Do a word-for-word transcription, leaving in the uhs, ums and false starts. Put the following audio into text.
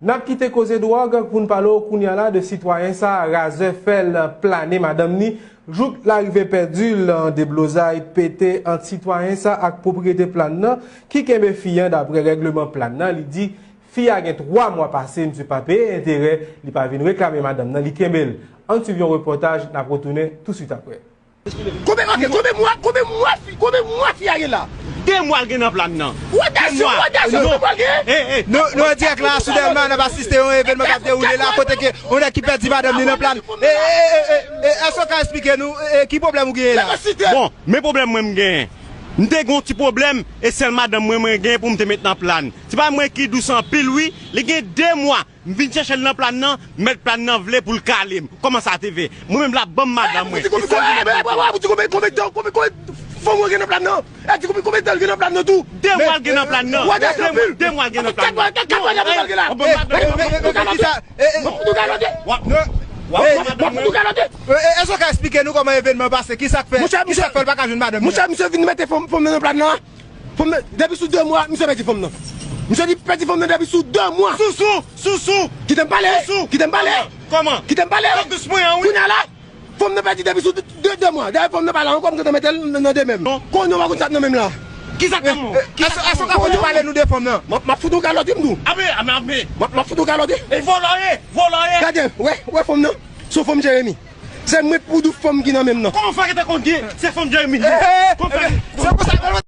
N ap kite koze dwòg pou n pale w kounye a la de sitwayen sa a, razè fè l plane madanm ni jouk l arive pèdi l. Deblozay pete ant sitwayen sa ak pwopriyete plane nan ki kenbe fi an. Daprè règleman plane nan, li di fi a gen twa mwa pase misye pa peye enterè, li pa vin reklame madanm nan, li kenbe l. Ann swiv yon repòtaj, n ap retounen touswit aprè. Konbyen, ok, konbyen mwa, konbyen mwa fi, konbyen mwa fi a gen la? De mwa l gen nan plane nan. Ou odasye, ou odasye, konbyen mwa l gen? Nou, nou an dirèk la sou Dèlma, n ap asiste yon evènman k ap dewoule la kote ke yon nèg ki pèdi madanm li nan plane. E, e, e, e, e, èske w ka eksplike nou e, ki pwoblèm ou genyen la? Bon, men pwoblèm mwen m genyen. M te gen yon ti pwoblèm e sèl madanm mwen mwen gen pou m te met nan plane. Se pa mwen ki dous anpil wi, li gen de mwa. M vin chèche l nan plane nan, mèt plane nan vle pou l kale m. Kòman sa te fè? Mwen menm l ap ban m madanm mwen. E sa l vin ap ban m. Ou di konbyen, konbyen tan, konbyen, konbyen fanm ou gen nan plane nan? E di konbyen, konbyen tan l gen nan plane nan tou? De mwa l gen nan plane nan. Ou odasye anpil. De mwa l gen nan plane nan. Kat mwa, kat mwa, kat mwa, kat mwa l gen la? M ap fout ou kalote. M ap fout ou kalote. M ap fout ou kalote. Èske w ka eksplike nou kòman evènman pase? Kisa k fè, kisa k fè l pa ka jwenn madanm li? Monchè, misye vin mete fanm, fanm nan nan plane nan. Fanm nan, depi sou de mwa, misye pèdi fanm nan. Misye di pèdi fanm nan depi sou de mwa. Sousou, sousou. Kite m pale. Sousou. Kite m pale. Kòman? Kite m pale. Fòk dous mwen an wi. Kounye a la, fanm nan pèdi depi sou de, de mwa. Dayè fanm nan pa la ankò, m gentan mete l nan, nan de men m. Kounye a w pa konn sa k nan men m la. Kisa k nan men w? Èske w ka kontinye pale nou de fanm nan? M ap, m ap fout ou kalote m tou. Ape, ape, ape. M ap, m ap fout ou kalote. E vòlò ye, vòlò ye. Gade, wè, wè fanm nan. Se yon fanm Jeremi. Se mwen pou dou fanm ki nan men m nan. Kòman w fè gentan konn gen se fanm Jeremi? Kòman w fè? Se konsa.